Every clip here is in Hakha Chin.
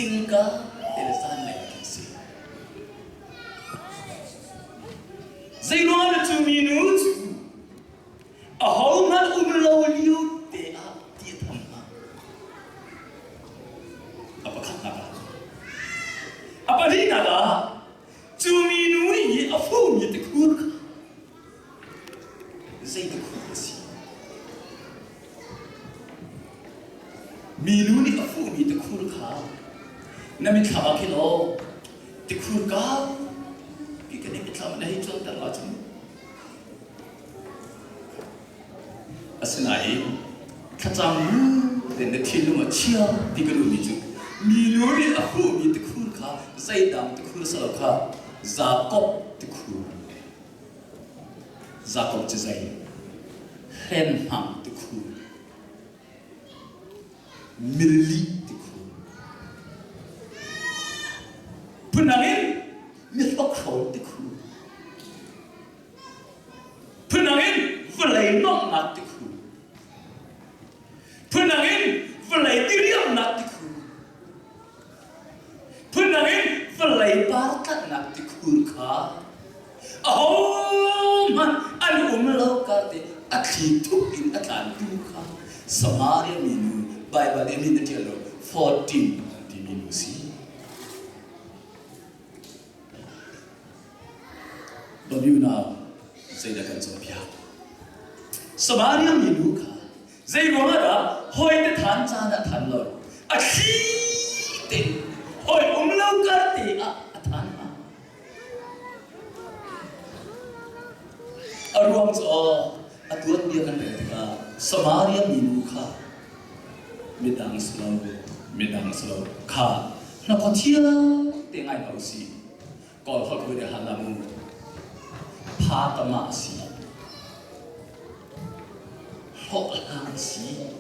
Zingka te le zanlei ah khin si. Zeiruang ah cu minu cu ahohmanh um lo lio te ah ti a tham hnga? A pakhatnak ah. A pahnihnak ah cu minu i a fumi tikhur kha zei tikhur a si? Minu nih a fuhmi tikhur kha na mitthlam ah khin aw tikhur kau ti ka nih mitthlam na hei cuanter ahcun asinain thlacam nu te na thinlung a chia ti ka duhmi cu minu nih a fuhmi tikhur kha zeidang tikhur si lo kha Jakob tikhur Jakob cu zei hrenhmang tikhur milli tikhur phundang in mihrokhrawl tikhur phundang in vawlei nomhnak tikhur phundang in vawlei diriamnak tikhur Phundang in vawlei partlanhnak tikhur kha ahohmanh an um lo kar te a thli thup in a tlantu kha Samaria minu Baibal i min a ṭial lo 14 an timi nu si. Dawt zeidah kan cawnpiak? Samaria minu kha Zei ruangah dah hawi te than caan ah than lo a thli te hawi um lo kar te ah a than hnga? A ruang cu a tuanbia kan rel tikah Samaria minu kha midang si lo midang si lo kha hnakhaw thiang te ngai hna usih Kawl holh ko de hana mu pha tama si hlawhhlang si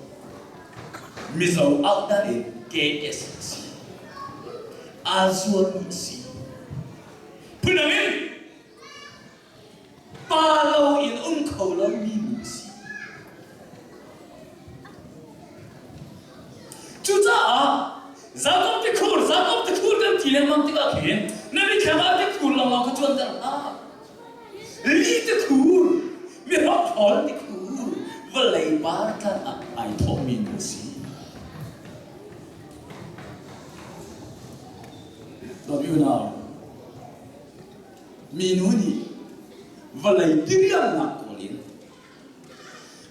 Mizo auh dan in KS si aa zuarmi si phundang in pa lo in um kho lomi nu si. Cucaah Jakob tikhur, Jakob tikhur kan ti lengmang tikah khin na mitthlam ah tikhur lawnglawng kha cuanter hlah. Li tikhur, mihrokhrol tikhur, vawlei par tlan ah ai thawhmi nu si. Dawt unau, Minu nih vawlei diriamnak kawl in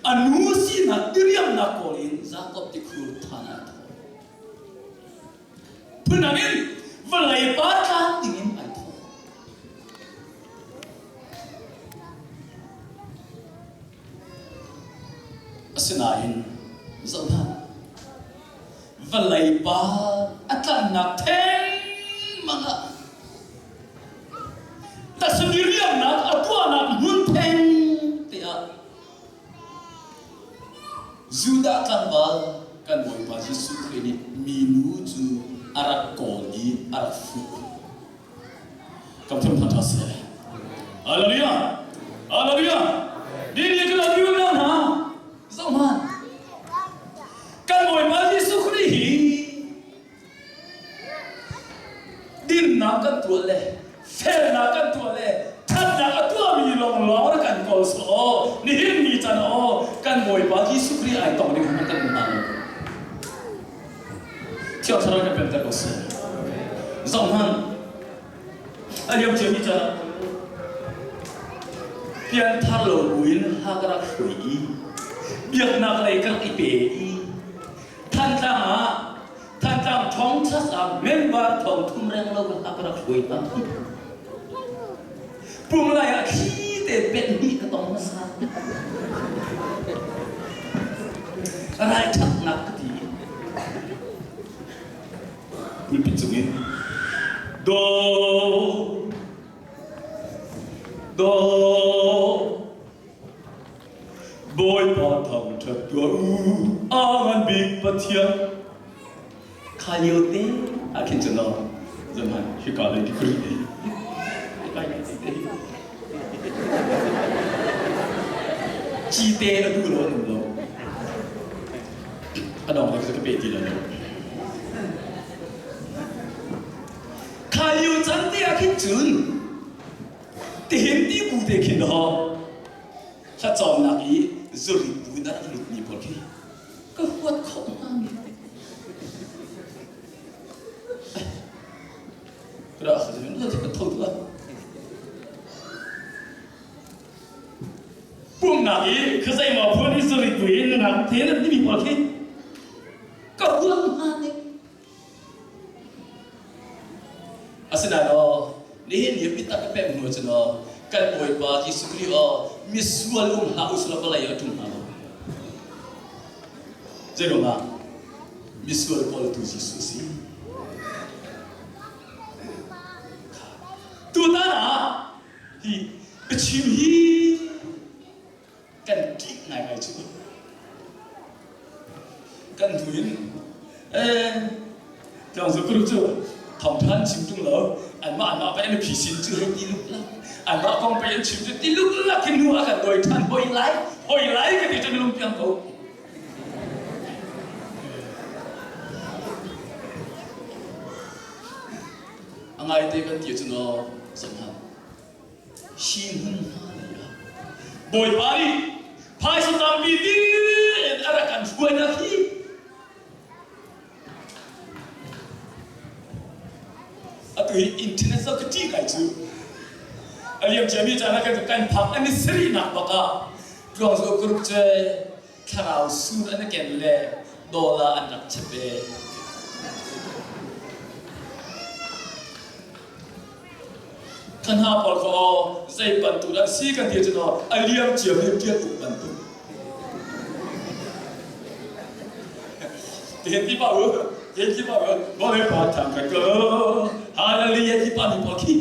a nu sinak diriamnak kawl in Jakob tikhur than ah a thawh. Phundang in vawlei pa tlan dingin ai thawh. Asinain zoh hna vawlei pa a tlannak thengmang ah Tasmiriamnak a tuahnak hmun theng tiah Judah tlangval kan Bawipa Jesuh Khrih nih minu cu a rak kawl i a rak fuh. Kam thiam tha tha seh. Hallelujah! Hallelujah! Ni ni kan abiu na hna. Zoh hmanh. Kan Bawipa Jesuh Khrih hi Dinnak kan tuah le felnak kan tuah le ṭhatnak a tuahmi lawnglawng rak kan kawl sawh aw nihin ni can aw kan Bawipa Jesuh Khrih ai tong ding hmanh kan um hna lo. Thiang Thlarau kan pemter ko seh. Zoh hmanh. A liam ciami can pianthar lo buin ha ka rak hruai i biaknak lei ka rak i pe i Thantlang ah Thantlang Thong Trust ah member thong thum reng lo kan ka rak hruai hna. Pumlai ah thli te pet hnih ka tong hmasa. Ralṭhatnak ka ti. Pulpit cungin do do Bawipa thangṭhat tuah u, a ngan bik Pathian. Kha lio te ah khin cun aw, zaman hika lei ti kuri te. Cite na duh lo an um lo. A dong ka pe ti lo. te ah khin cun tihin ti bu te khin ho thlacawmnak i zurit bu in a rak lutmi pawl khi ka huat khawh hna mi. Pumnak i khuazei maw phun i zurit bu in nungak te nan timi pawl khi ka huat hna ning. Asinain aw, nihin ni bitak ka pek hnu cun aw, kan Bawipa Jesuh Khrih aw, misual um hlah usulaw vawlei ah ṭum hna lo. Zeiruangah? Misual kawltu Jesuh a si. Tutan ah hi biachim hi kan ṭih ngaingai cu. Kan hnu in eh tlangzu group cu thawngṭha an chim ṭung lo anmah anmah pei an i phisin cu hei ti luklak anmah kong pei an chim cu ti luklak hin hnu ah kan dawi ṭhan hoi lai hoi lai ka ti cu na lungpiang ko. A ngaite kan ti ahcun aw zohhmanh hi hmun hna lei ah Bawipa nih phaisa tampi in a rak kan hruainak hi atu hi internet zoh ka ṭih ngai cu a liam ciami caan ah kan kan phak an i sarihnak bak ah tluangzo group cu thlarau sur an i ken le dollar an rak chep ve. Kan hna pawl kha aw zei bantuk an si kan ti cun aw a liam ciami tial uk bantuk. Tihin ti pa u, tihin ti pa u, Bawipa thang ka ko, hallelujah ti pa ni pawl khi.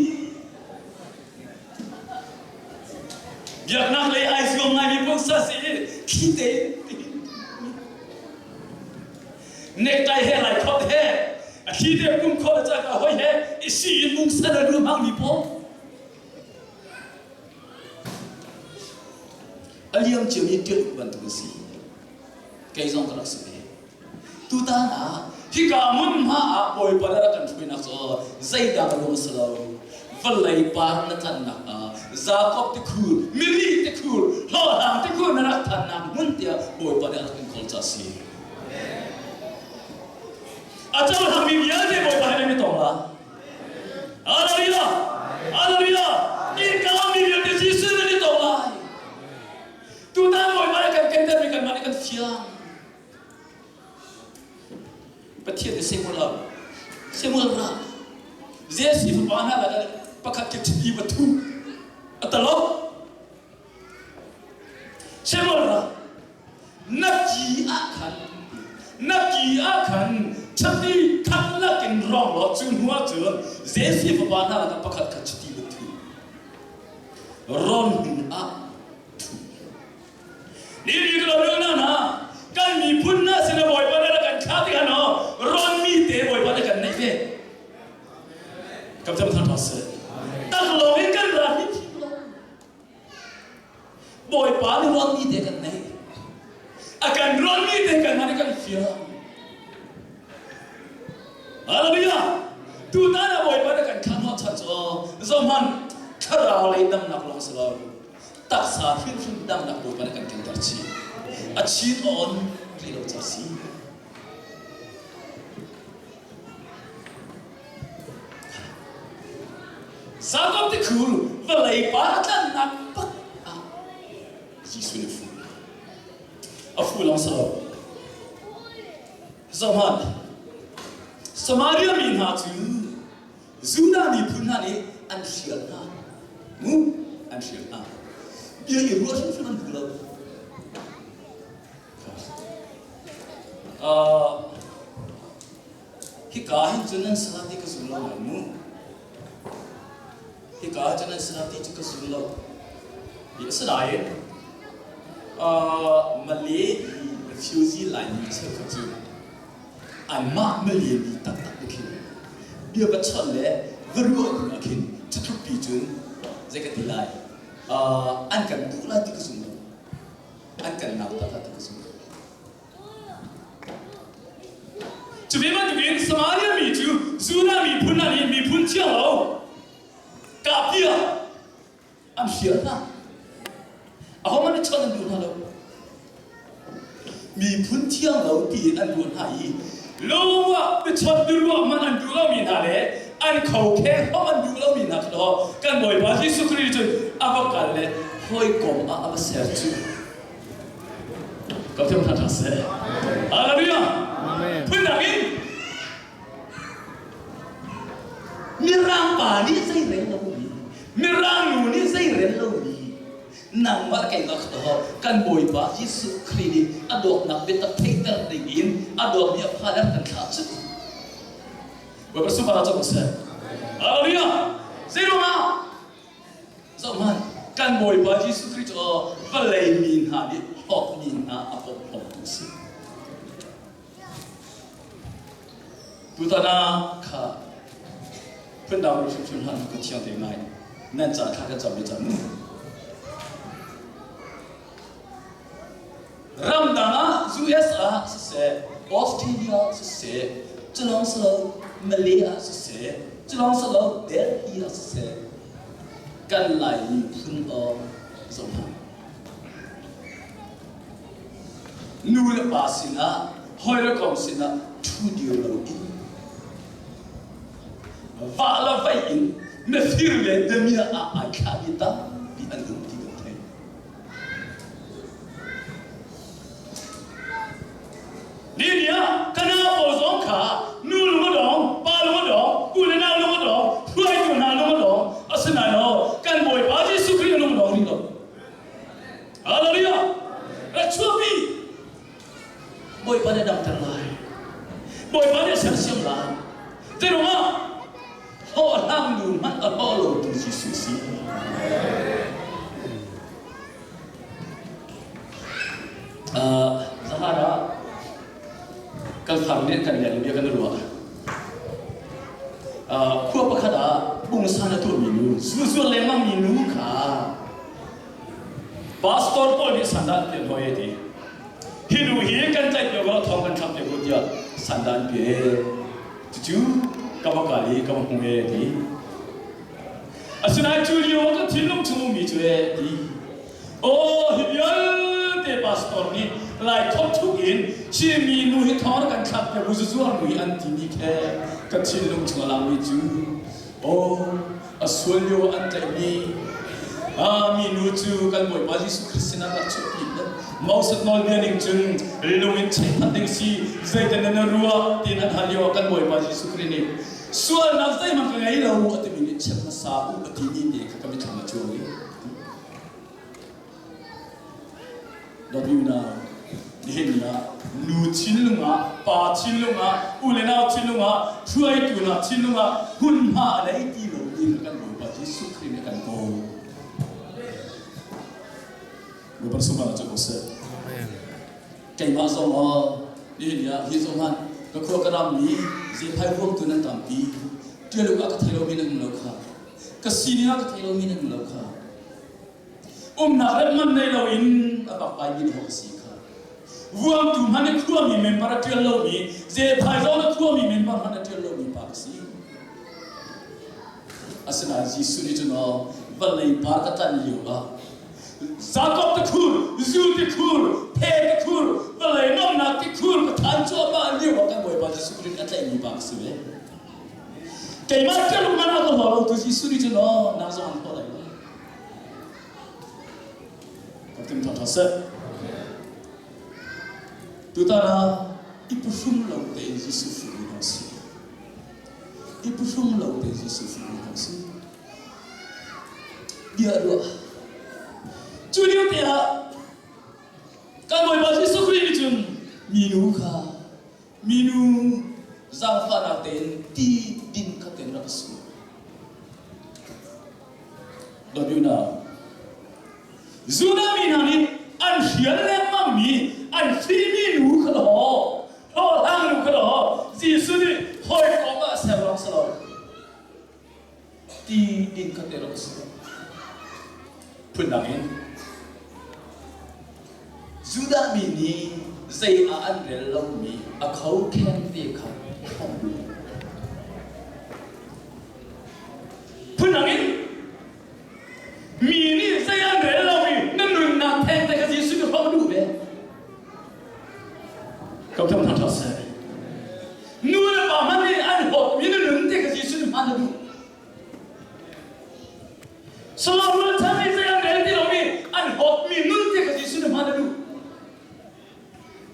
Biaknak lei ai zuam ngaimi pumsa si i khi te necktie he lai khot he a thli te pum khot a ka hoi he i si in mungsan a lu hmangmi pawl a liam ciami tial bantuk an si kei zong ka rak si ve Tutan ah hika hmunhma ah Bawipa nih a rak kan hruainak cu zeidah ruang a si lo. Vawlei par na tlanhnak ah Jakob tikhur, Miri tikhur, hlawhhlang tikhur na rak thannak hmun tiah Bawipa nih a rak in kawl ca a si. A cohlangmi vialte Bawipa he nan i tong la. Hallelujah! Hallelujah! Innka mi vialte Jesuh nan i tong lai. Tutan Bawipa nih kan kentermi kanmah nih kan fiang. Pathian nih Samuel a Samuel ra Jesse fapa hna lakah pakhat khi ṭhipi va thu a talo Samuel ra na ki ah khan na ki ah khan chati khat lakin rong law cu hnu ah cun Jesse fapa hna lakah pakhat kha chiti va thu ron hmun ah thu Ni ka lo na na kan miphun na sin Bawipa na kan thlah tikah no ron mi te Bawipa na kan neih ve. Kam cam tha tha se. Tak lawng in kan ra hi Bawipa nih ron mi te kan neih. A kan ron mi te kan man kan fiang. Hallelujah. Tutan ah Bawipa na kan thlah hnawh chan cu zohman thlarau lei damnak lawng si lo. Taksa hrimhrim damnak Bawipa nih kan kenter chih. A chin on rih lo ca si. Jakob tikhur vawlei par a tlannak pak ah Jesuh nih fu. A fu lawng si lo. Zohhmanh, Samaria mi hna cu Judah miphun hna nih an hrial hna. Mu, an hrial hna. Bia i ruah hrimhrim an duh lo. Uh, hika hin cun nan sa ti ka zum lo lai mu. Hika ah cun nan sa ti cu ka zum lo. Hi a si nain uh, Malay refugee Laimi cheukhat cu anmah Malay mi taktak te khin bia va chawnh le va ruah ding ah khin cutluk pi cun zei ka ti lai uh, an kan duh lai ti ka zum lo an kan nautat lai ti ka zum lo cu ve bantukin Samaria mi cu Judah miphun hna nih miphun thiang lo. An hrial hna. Ahohmanh nih chawnh an duh hna lo. Miphun thiang lo tiin an ruah hna i lungah biachawnh biaruah hmanh an duh lomi hna le an khokheng hom an duh lomi hna kha kan Bawipa Jesuh Khrih cun a va kal le hawikom ah a va ser cu. Ka thiam hna ṭha seh. Hallelujah. Phundang in Mirang pa nih zei rel lomi, Mirang nu nih zei rel lomi, nangmah keimah kha kan Bawipa Jesuh Khrih nih a dawtnak biatak theihter ding in a dawtmi a phan an kan thlah cu. Bawipa super ah cang seh. Hallelujah. Zeiruangah? Zohhmanh, kan Bawipa Jesuh Khrih cu vawlei mi hna nih hlawtmi hna a pomhlawmtu a si. Tutan ah kha phundang ru hrimhrim hlah ka thiang te ngai nan ca thla kan cam i cam. Ramdang ah US ah siseh, Australia siseh, culong silo Malay ah siseh, culong silo Delhi ah siseh, kan Lai miphun aw zohhmanh. Nu le pa sinah, hawi le kom sinah ṭhu dir loin vah le vei in mifir le damiah ah ai thlahmi tampi an um ti kan theih. Ni ni ah ka nau pawl zong kha nu lung a dong, pa lung a dong, u le nau lung a dong, hruaitu hna lung a dong. Asinain aw, kan Bawipa Jesuh Khrih lung a dong rih lo. Hallelujah! Rak chuahpi! Bawipa nih damter lai. Bawipa nih sersiam lai. Zeiruangah hlawhhlang nu hmanh a hlawh lo tu Jesuh si. Uh, Zahara kan far nih kan leng bia kan ruah. Uh, khua pakhat ah pungsan a tuahmi nu, zuzual lengmang mi nu kha Pastor pawl nih sandah an pian hoi a ti. Hi nu hi kan tlaih piak lo thong kan thlak piak u tiah sandah an pia. Cucu ka va kal i ka va hmu e a ti. Asinain cu lio ah ka thinlung chung ummi cu e a ti. Aw hi vialte pastor nih lai thawk in Chinmi nu hi thong kan thlak piak u zuzuar nu hi an timi khe ka thinlung chung a langmi cu Aw, a sual lio an tlaihmi mi nu cu kan Bawipa Jesuh Khrist sinah rak chuahpi hlah. Moses nawlbia ning cun lung in cheikhat ding si zeitin na ruah tiin an hal lio ah kan Bawipa Jesuh Khrist nih sualnak zeihmanh ka ngei lo a timi nih chek hmasa u a timi te kha ka mitthlam a cuang i Dawtmi unau, nihin ni ah nu thinlung ah, pa thinlung ah, u le nau thinlung ah, hruaitu hna thinlung ah hmunhma a nei ti lo ti kha kan Bawipa Jesuh Khrih nih a kan kawl. Bawipa sungah cu ko seh. Keimah zong aw, nihin ni ah hi zong han ka khua ka ram mi zephai ruangtu nan tampi. Tialuk ah ka thei lomi nan um lo kha. Ka sining ah ka thei lomi nan um lo kha. Umnak le man nei loin a vakvai mi ho si kha. Vuangtu hmanh i khuami member a ṭial lomi, zephai zong a khuami member hmanh a ṭial lomi pa ka si. Asinain Jesuh nih cun aw, vawlei par ka tlanh lio ah Jakob tikhur, zu tikhur, phe tikhur, vawlei nomnak tikhur ka than cuahmah lio ah kan Bawipa Jesuh Khrih a tlaihmi pa ka si ve. Keimah ṭial man ah ka hlaw lo tu Jesuh nih cun aw, nang zong an hlaw lai lo. Ka tim ṭha ṭha seh. Tutan ah i puhrum lo tein Jesuh fuh hna si. I puhrum lo tein Jesuh fuh hna si. Bia ruah. Cu lio te ah kan Bawipa Jesuh Khrih nih cun minu kha minu zaangfahnak tein ti din kha tein rak su. Dawt unau, Judah mi hna nih an hrial lengmangmi, an fihmi nu kha law, hlawhhlang nu kha law, Jesuh nih hawikom ah ser lawng si lo, ti din kha te rak si. Phundang in, Judah mi nih zei ah an rel lomi a kho kheng te kha hrawmh Phundang in, mi nih. duh. Salam rualchan nih zei an rel ti lomi an hlawtmi nun te kha Jesuh nih hman a duh.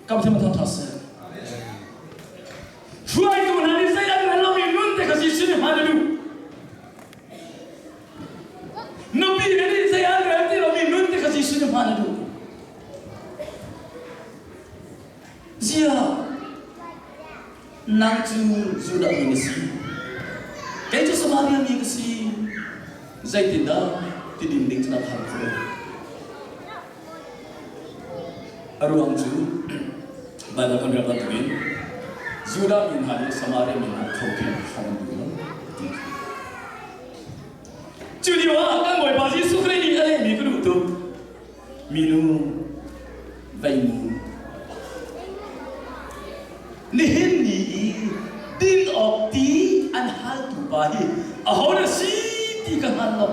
Kam thiam thang tha seh. Hruaitu hna nih zei an rel lomi nun te kha Jesuh nih hman a duh. Nupi nih zei an rel ti lomi nun te kha Jesuh nih hman a duh. Ziah nang cu Judah mi na si, kei cu Samaria mi ka si, zeitindah ti din ding cu na phan khawh? A ruang cu Baibal kan rel bantukin Judah mi hna nih Samaria mi hna kho-khen hram an duh lo ti kha. Cu lio ah kan Bawipa Jesuh Khrih nih a lehmi ka duh tuk. Minu veinu nihin ni i din awk ti an haltu pa hi aho na si ti ka hngal lo.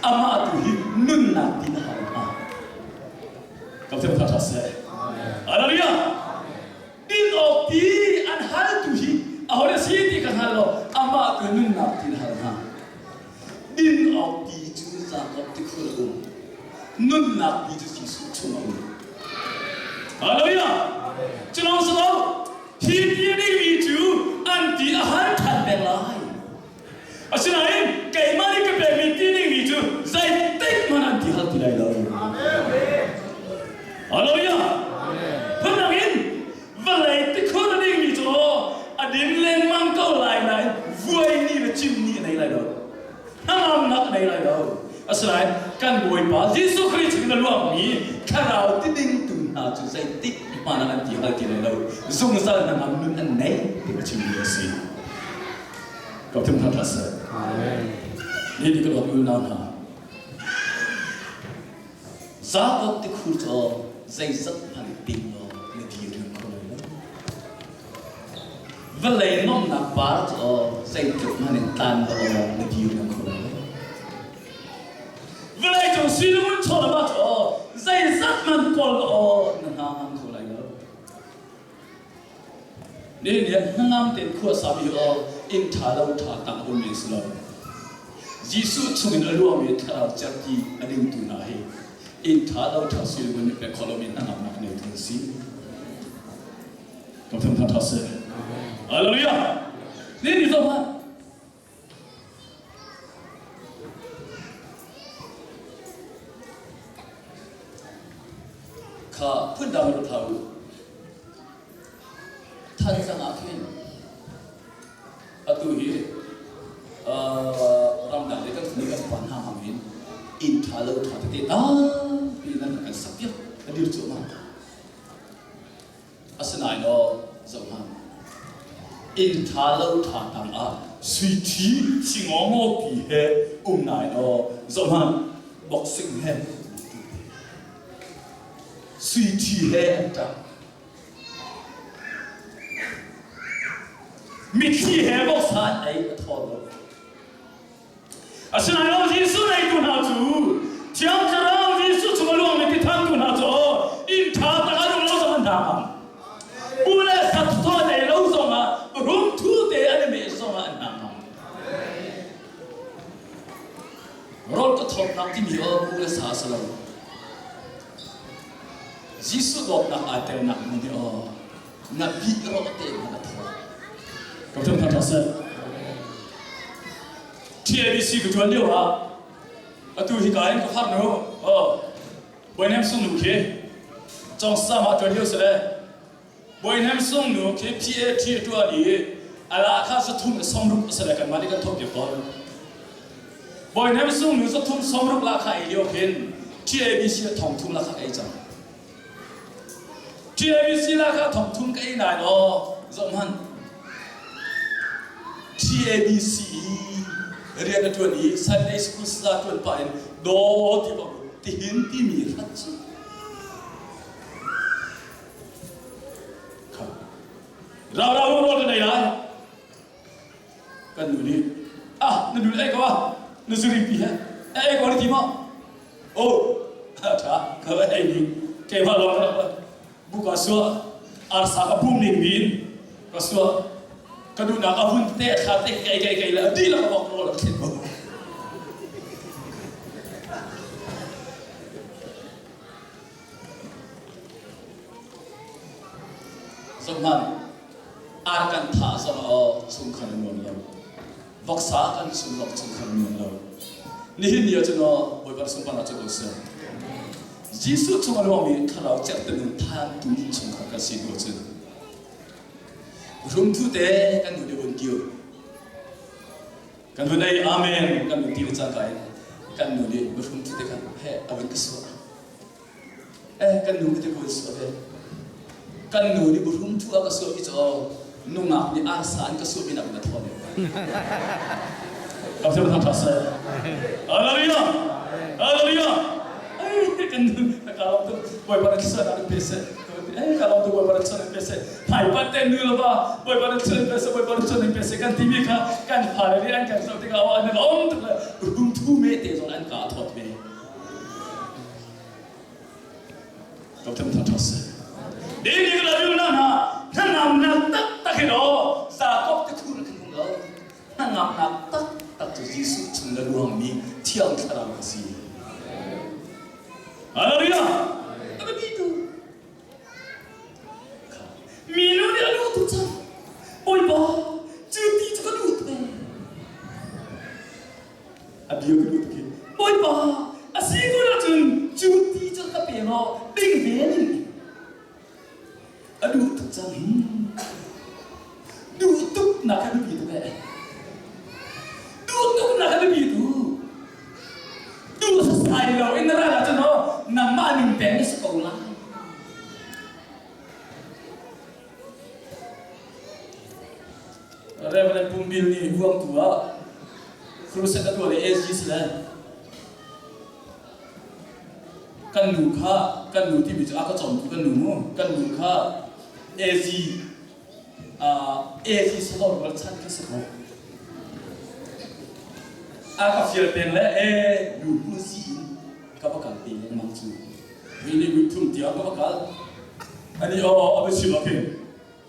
Amah tu hi nunnak ti na hal hnga. Ka thiam tha tha seh. Hallelujah. Din awk ti an haltu hi aho na si ti ka hngal lo. Amah tu nunnak ti na hal hnga. Din awk ti cu Jakob tikhur a um. Nunnak ti cu Jesuh chung a um. Hallelujah! Cu lawng si lo, hi ti a dingmi cu an ti a hal ṭhan peng lai. Asinain keimah nih ka pekmi ti dingmi cu zeitik hmanh an ti hal ti lai lo. Hallelujah! Phundang in Vawlei tikhur a dingmi cu a din lengmang ko lai nain vuai ni le cim ni a nei lai lo. Hnangamnak a nei lai lo. Asinain kan Bawipa Jesuh Khrih chung in a luangmi thlarau tiding tu hna cu zeitik hmanh ah an ti hal ti lai lo. Zungzal hnangam nun an nei ti a chimmi a si. Ka thim hna seh. Amen. Ni ni ka dawt unau hna. Jakob tikhur cu zeizat hmanh ding law na dir ring kho lai lo. Vawlei nuamhnak par cu zeitluk hmanh in tlan law na dir ring kho lai lo. Vawlei cung silungun chawlama cu zeizat hmanh kawl law na hna ngam kho lai lo. Nihin ni ah hnangam tein khua sami aw inn ṭha lo ṭha tang a ummi si lo. Jesuh chungin a luangmi thlarau cerhti a dingtu hna hi inn ṭha lo ṭha silvun nih pek khawh lomi hnangamnak ngeitu an si. Ka thang ṭha seh. Hallelujah! Nihin ni zoh hmanh. Kha phundang in rat u. Thanzang ah khin atu hi ramdang le kan nih kan pa hna hmang in inn ṭha lo ṭha tete tampi nan kan sak piak a dir cuahmah. Asinain aw zoh hmanh. Inn ṭha lo ṭha tang ah sui ṭhi thi ngawngaw pi he um nain aw zoh hmanh boxing he sui ṭhi he an ṭap. Mitthli he boksa an ei a thaw lo. Asinain aw Jesuh neitu hna cu Thiang Thlarau Jesuh chung a luangmi tithantu hna cu inn ṭha tak an um lo zong an hna ngam. Pu le sat thaw nei lo zongah rumthu te an i meh zongah an hna ngam. Rawl ka thawtnak timi aw pu le sa a si lo. Jesuh dawtnak aa telnak hmun hi aw na bih rawh te hmanh a thaw. Ka thang tha seh. TABC ka tuan lio ah atu hi ka in ka far nu oh Boinem sung nu khi chong sa ma tuan lio sele Boinem sung nu khi PAT tuan i ala kha sathum somruk sele kan ma ni kan thok ko Boinem sung nu sathum somruk la kha ei lio khin TABC thong thum la kha ei chang TABC la kha thong thum ka ei lai law zoh hmanh TABC rian a ṭuan i Sunday school saza ṭuan pah in daw ti bak tihin timi hrat cu kha rau rau rawl ka nei lai Kan nu nih ah na nu ei ko ah na zuri pi he ei ko na ti maw? Oh tha ka va ei ning keimah lawng ka bu ka suah arsa ka pum ning min ka suah. Ka duhnak a hun te a thla te kei kei kei le a dihlak a vok rawl a thlit ko. Zohhmanh, ar kan thah zong aw chungkhar a nuam lo. Voksa kan sum zong chungkhar a nuam lo. Nihin ni ahcun aw Bawipa sunparnak cu ko seh. Jesuh chung a luangmi thlarau cerhte nun thantu chungkhar kan si hnu ahcun rumthu te kan nu nih vun kio. Kan vun ei amen kan vun ti le cangka in kan nu nih rumthu te khan he a vun ka suah. Eh kan nu te kun suah ve. Kan nu nih buhrum thu a ka suah mi cu nungak nih arsa an ka suah mi nak na thaw ne. Kam se tha se. Hallelujah. Hallelujah. Ai kan nu ka lawm tu Bawipa na thisa na pe se. Eh ka lawm tu Bawipa na thisa na pe se. Thai pat te nu lo ba Bawipa na thisa na pe se Bawipa na thisa na pe se kan ti mi kha kan fale nih an kan zoh tikah an lawm tuk le rum thu me te zong an ka thawt ve. Dr. Tha seh. Dini ka la na hna hnangamnak taktak hi law Jakob te khu na kan hung lo. Hnangamnak taktak cu Jesuh chung na luangmi Thiang Thlarau ka si. Hallelujah! A biapi tu. Minu nih a duh tuk cang. Bawipa, cu ti cu ka duh tuk ee. A bia ka duh tuk hi. Bawipa, a si kun ahcun cu ti cu ka pe law ding ve ning. A duh tuk cang hi. Duh tuk nak a biapi tuk eh. Duh tuk nak a biapi tu. Duh sasai lo in na ral ahcun aw nangmah ning peng na si ko lai. Reverend Pumbil nih huangtu ah crusade a tuah le AG si le kan nu kha kan nu timi cu a ka cawmtu kan nu mu kan nu kha AG AG sahor rual chan khi si ko a ka fial peng le e nu hu si in ka va kal te lengmang cu mi nih mit thum tiang ka va kal ani aw a va chim ah khin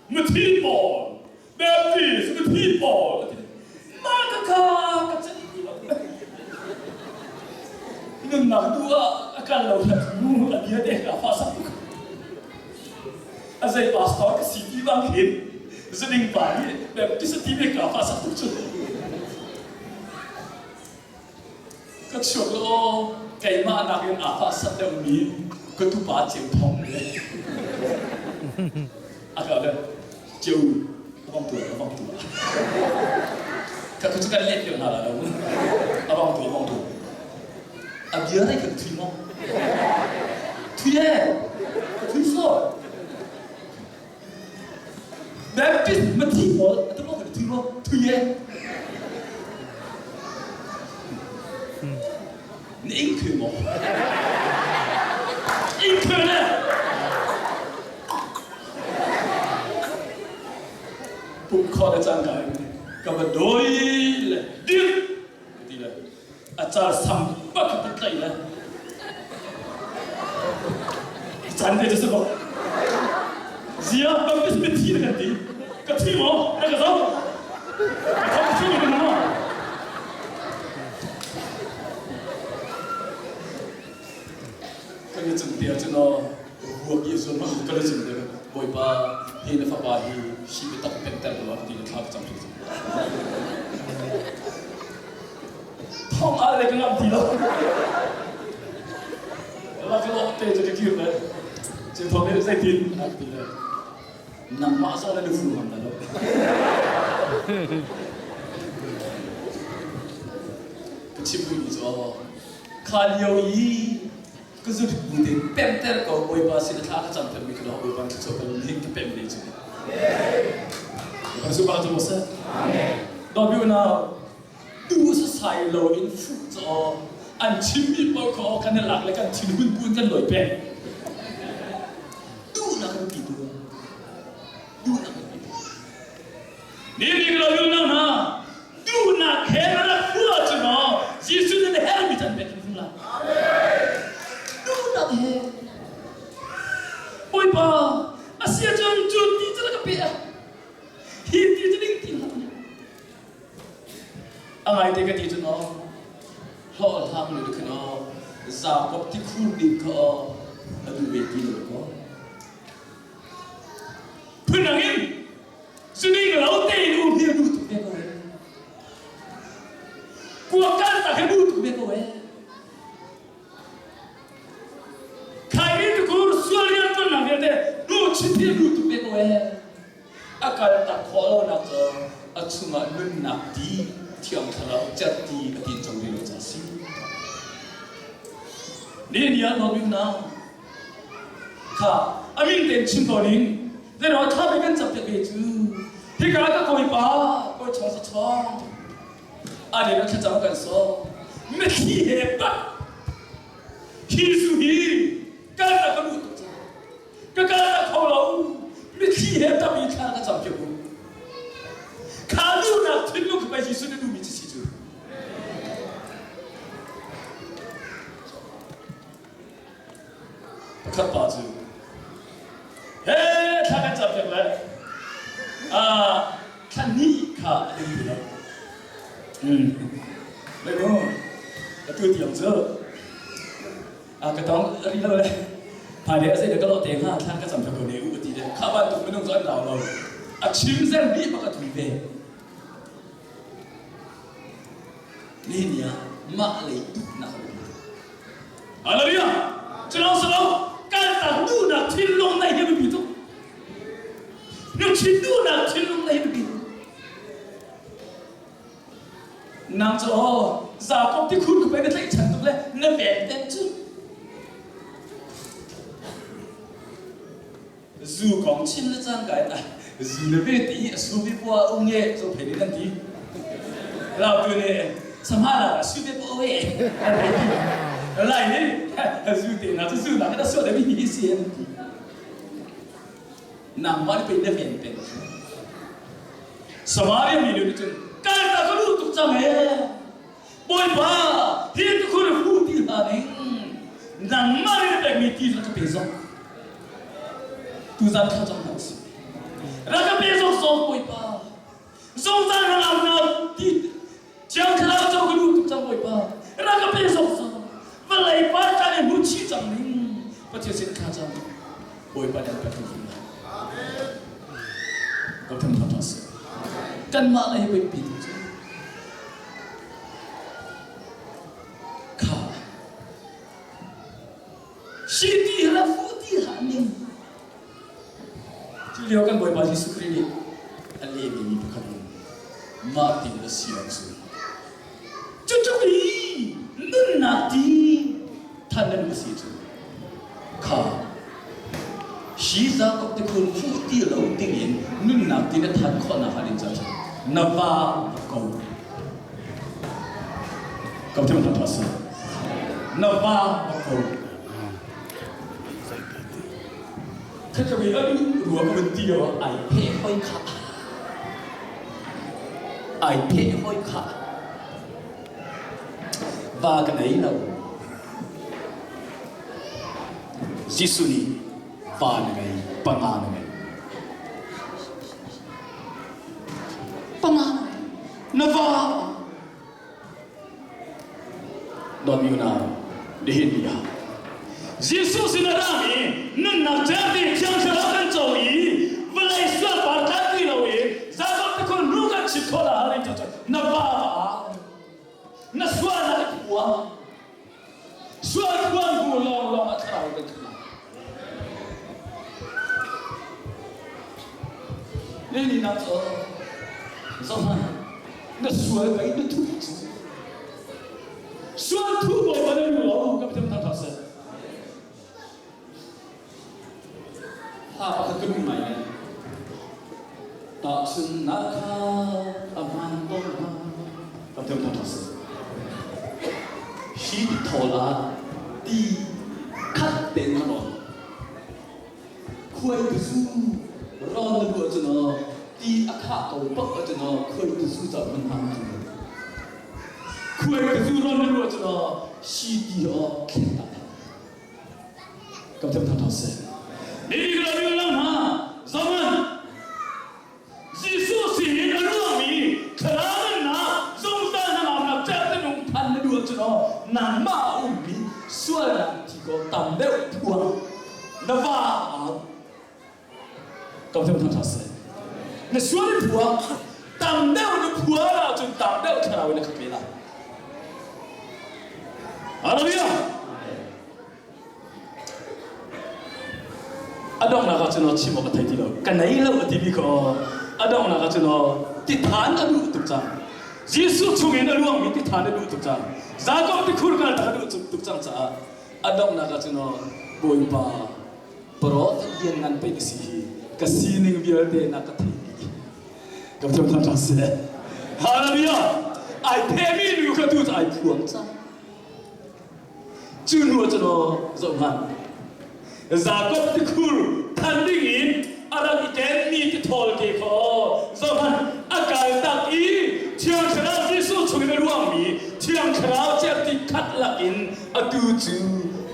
Mithi pawl Baptist mithi pawl a ti. Mah ka kha ka can ti lo. Nunnak duh ah a kal lo hlat mu a bia te ka fa sak tuk. A zei pastor ka si ti bang khin zuding pa nih Baptist a ti ve ka fa sak tuk cu. Ka chuak law keimah nakin aa fahsat deuhmi ka tupa Ceu Thawng le a ka le Ceu a bang tuah a bang tuah ka cu kan let piak hna la lo a bang tuah a bang tuah a bia rei kan thui maw thui e ka thui so Baptist mathi pawl a tu kan thui maw thui e Na ing thui maw? Ing thui ne! Pum kho le cangka in ka va doi le dir ka ti le a car sam bak ka tlaih le chan te cu si bak zia baptist mithi na kan ti ka thi maw na ka zoh ka thong thi mi maw kan i cung te ahcun aw ruak i zuam kan i cung te bawipa hi na fapa hi hi biatak penter lo ti na thla ka cam Thong ah le ka ngamh ti lo. La ka lawh te cu ka kir le cu thong nih zeitin a ti le nangmah zong na nufu ngam la lo. Ka chim duhmi cu kha lio i ka zut bu te pemter ko Bawipa sin a thla ka cam pemmi ka lo Bawipa thluachuah ka ning ka pem ne cu. Bawipa su pa cu seh. Dawt unau duh sasai lo in fuh caw an chimmi paoh kha kan i lak le kan thinhun bu in kan lawi peng. Duhnak kan ti tu. Duhnak kan ti tu. Ni ni lo yu nang hna duhnak he na rak fuh ahcun maw Jesuh nih na herhmi can pek hrim lai. Duhnak he. Bawipa, a si ahcun cu ti cu na ka pe. Hi ti cu ding ti hlah. A ngaite ka ti cun aw, hlawhhlang nu khan aw, Jakob tikhur ding kha aw, a duh ve ti lo kaw. Phundang in, zuding lo tein um hi a duh tuk ve ko e. Kuak kal tak hi duh tuk ve ko e. Khaini tukur sual rian ṭuannak vialte hnu chit hi a duh tuk ve ko e. A kal tak khawh lonak cu a chungah nunnak ti Thiang Thlarau cerhti a tin cang rih lo ca si. Ni ni ah nuam na kha a min tein chim ko ning zeiraw thla pe kan cap ve cu hika ka kawipa kawi chong sa chong a nih thlacam kan sawm mitthli he bat hi zu hi kal na ka duh tuk caah ka kal na kho lo mitthli he tam i thla ka cam piak u kha duhnak thinlung kha pei Jesuh na duhmi cu si cu Pakhat pa cu he thla kan cam piak le thla hnih kha a ding ti lo. Lai mu atu tiang cu ka tong rih lo le hmailei a zei ka lawh te hnga thla ka cam piak ko ne u ti le kha bantuk minung cu an lau lo. A chim zen bih bak a thui ve. Nihin ni ah mah lei duhnak a biapi tuk. Hallelujah! Culawng si lo, kaltak duhnak thinlung neih hi a biapi tuk. Nuchin duhnak thinlung neih hi a biapi tuk. Nang cu aw, Jakob tikhur ku pei na tlaihchan tuk le na ven ten cu. Zu kong chim le cangka in zu le ve ti a su ve pua um nge zo phei nih nan ti. Lautu nih samhala a su ve pua we an hei ti. Lai nih zu te na cu zu na ka suah demi hi si an ti. Nangmah nih pei na ven peng. Samaria mi nih cun kal ta ka duh tuk cang he. Bawipa, hi tukhur hu ti hna ning nangmah nih na pekmi ti rak ka pe zok. Tuzan thla cam hna usih. Rak ka pe zok zok Bawipa. Zungzal na lam na ti Thiang Thlarau co ka duh tuk cang Bawipa. Rak ka pe zok zok. Vawlei par kan i hmu chih cang ning. Pathian sin thla cam. Bawipa nih an pek hrimhrim lai. Ka tham tha tha seh. Kanmah le hi biapi tuk cu. Kha si ti hlah fu ti hlah ning. Cu lio kan Bawipa Jesuh Khrih nih a lehmi mi pakhat in mah tin na si ahcun cucu i nunnak ti than na duh si cu kha hi Jakob te khun fuh ti lo dingin nunnak ti na than khawhnak hnga ding caah na va ko Ka thiam tha si. Na va ko. Kha ka anu rua ka van ti ai phe hoi kha. Ai phe hoi kha. Va ka nei lo. Jesuh nih va na ngei, panga na ngei. Panga na ngei. Na va Dawtmi unau, nihin ni ah Jesuh sin a rami nunnak certi Thiang Thlarau kan co i vawlei sual par tlan ti lo in Jacob tikhur hnu kan chim khawh la hal in na va va na sualnak i phuang sual phuang hnu lawng lawng ah thlarau kan khat Ni ni nak cu zohhmanh na sual kai na thu cu sual thu bawipa na lu lo ka pitam thang thang seh ha pakhat ka duh ngai ne tahchunnak kha a hmaan tawn hna ka pitam thang thang seh hi thawl ah ti khat tein ka rawn Khuai tuzu rawn na duh ahcun aw ti a khah ko bak ahcun aw khuai tuzu ca hman hna Khuai tuzu rawn na duh ahcun aw si ti aw thlen ta Kam tham tha seh. Ni ka lo lang hna zaman Jesuh sin in a ruangmi thlarau nunnak zungzal na. nangmah a ummi sualnak thi ko tam deuh phuang na va au. Ka thiam thang seh. Na sual i phuang tam deuh na phuan ahcun tam deuh thlarau in na khat ve lai. Hallelujah! A donghnak ah cun chim awk ka thei ti lo. Ka nei lo a timi kha a donghnak ah cun tithan a duh tuk cang. Jesuh chungin a luangmi tithan a duh tuk cang. Jakob tikhur kal tak a duh tuk cang caah a donghnak ah cun Bawipa Prophet lianngan pei ka si hi ka sining vialte na ka thei dih. Ka thiam thang seh. Hallelujah! Ai phemi nu kha tu cu ai phuang cang. Cu hnu ah cun aw zoh hmanh. Jakob tikhur than ding in a rak i kenmi tithawl ke kha aw zoh hmanh a kal tak i Thiang Thlarau Jesuh chungin a luangmi Thiang Thlarau cerhti khat lakin atu cu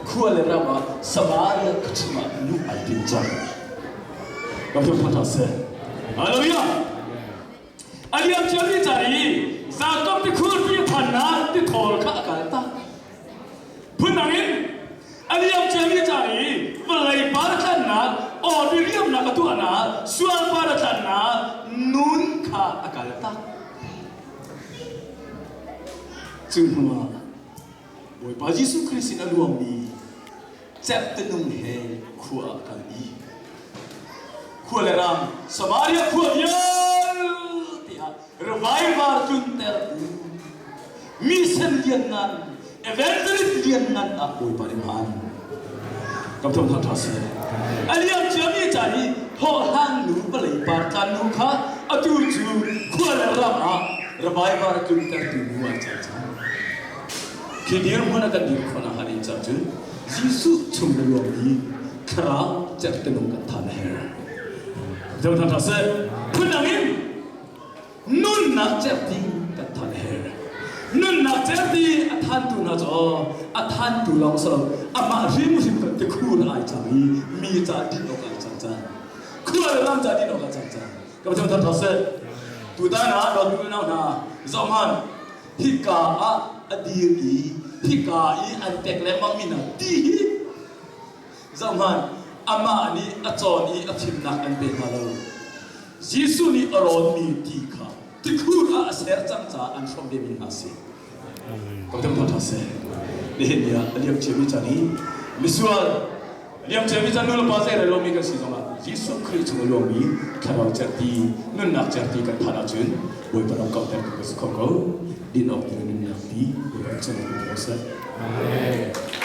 khua le ram ah Samaria khuachung ah luh ai tim cang. Ka thawng hna seh. Hallelujah! A liam ciami ca i Jakob tikhur ti thannak tithawl kha a kal tak. Phundang in a liam ciami ca i vawlei par a tlannak, aw diriamnak a tuahnak, sual par a tlannak nun kha a kal tak. Cu hnuah Bawipa Jesuh Khrist sin a luangmi cerhtinung he khua ah kal i khua le ram Samaria khua vialte ah revival tluntertu mission lianngan evangelist lianngan ah Bawipa nih hman kam thong tha tha si a liam ciami ca hi thawhhlang nu vawlei par tlan nu kha atu cu khua le ram ah revival tluntertu nu ah cang cang Khi dirhmun a kan dir khawh nakhnga ding caah cun Jesuh chung na luangmi thlarau cerhtinung kan than a herh. Zoh hna seh. Phundang in nunnak cerhti kan than a herh. Nunnak cerhti a thantu hna cu a thantu lawng si lo amah hrimhrim kan tikhur ai cang i mi ca din awk ai cang cang. Khua le ram ca din awk ai cang cang. Ka pathian than seh. Tutan ah dawtmi unau hna zoh hmanh hika ah a dir i hika i an pek lengmangmi hna ti hi zohhmanh amah nih a cawn i a thimnak an pe hna lo Jesuh nih a rawnmi ti kha tikhur ah a ser cang caah an hrawm vemi hna si Ka ṭha seh nihin ni ah a liam ciami caan hi misual Liam ciami caan nu le pa zei rel lomi kan si zongah Jesuh Khrih chung a luangmi thlarau cerhti, nunnak cerhti kan phan ahcun Bawipa ram kauhter kan si kho ko. Din awk ding nunnak ti Bawipa chung ko seh. Amen.